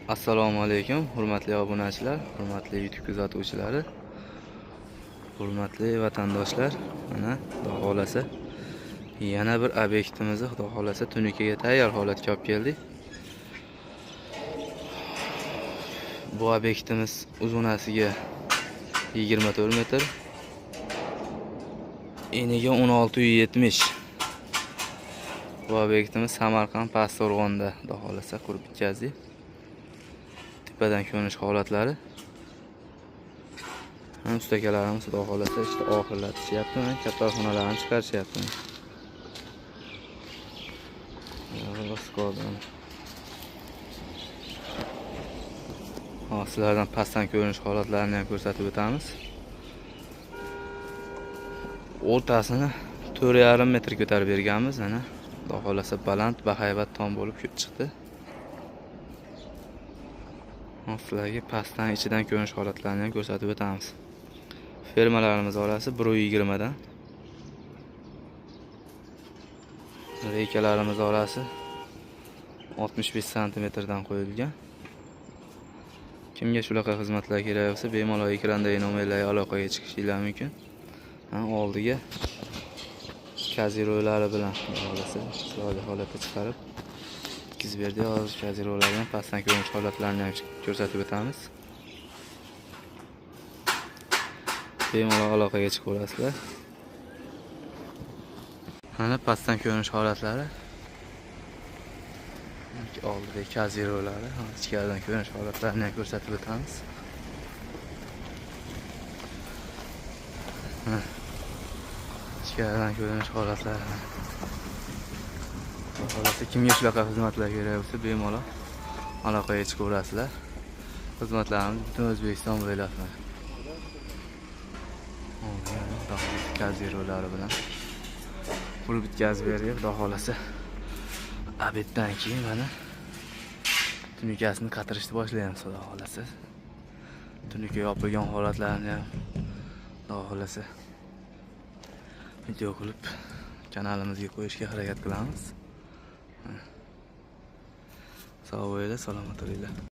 Assalomu alaykum, hurmatli obunachilar, hurmatli YouTube kuzatuvchilari, hurmatli vatandoshlar. Mana Xudo xolasa yana bir obyektimizni Xudo xolasa tunikaga tayyor holatga olib keldik. Bu obyektimiz uzunasiga 24 metr, eniga 16,70. Bu obyektimiz Samarqand Pastqo'rg'onda Xudo xolasa qurib bitkazdik. Tepadan ko'rinish holatlari. Ham ustakalarimiz Xudo xolasa ishni oxirlatishyapti, mana katta xonalarni chiqarishyapti. Sizlardan pastdan ko'rinish holatlarini ham ko'rsatib o'tamiz. O'rtasini 4,5 metr ko'tarib berganmiz. Mana Xudo xolasa baland, bahaybat tom bo'lib chiqdi. Sizlarga pastdan ichidan ko'rinish holatlarini ham ko'rsatib o'tamiz. Fermalarimiz orasi 1,20 dan. Reykalarimiz orasi 65 santimetrdan qo'yilgan. Kimga shunaqa xizmatlar kerak bo'lsa, bemalol ekrandagi nomerlarga aloqaga chiqishingiz mumkin. Ha, oldiga kaziro'lari bilan xolasa chiroyli holatda chiqarib bitkazib berdik. Hozir kaziro'larni ham pastdan ko'rinish holatlarini ham ko'rsatib o'tamiz. Bemalol aloqaga chiqaverasizlar. Mana pastdan ko'rinish holatlari. Oldidagi kaziro'lari, ichkaridan ko'rinish holatlarini ham ko'rsatib o'tamiz. Ichkaridan ko'rinish holatlari. Holatda kimga shunaqa xizmatlar kerak bo'lsa, bemalol aloqaga chiqaverasizlar. Xizmatlarimiz butun O'zbekiston bo'ylab. Kaziro'lari bilan qurib bitkazib berdik. Xudo xolasa obeddan keyin mana tunikasini qatirishni boshlaymiz Xudo xolasa. Tunika yopilgan holatlarini ham Xudo xolasa video qilib kanalimizga qo'yishga harakat qilamiz. Sog' bo'linglar, salomat bo'linglar.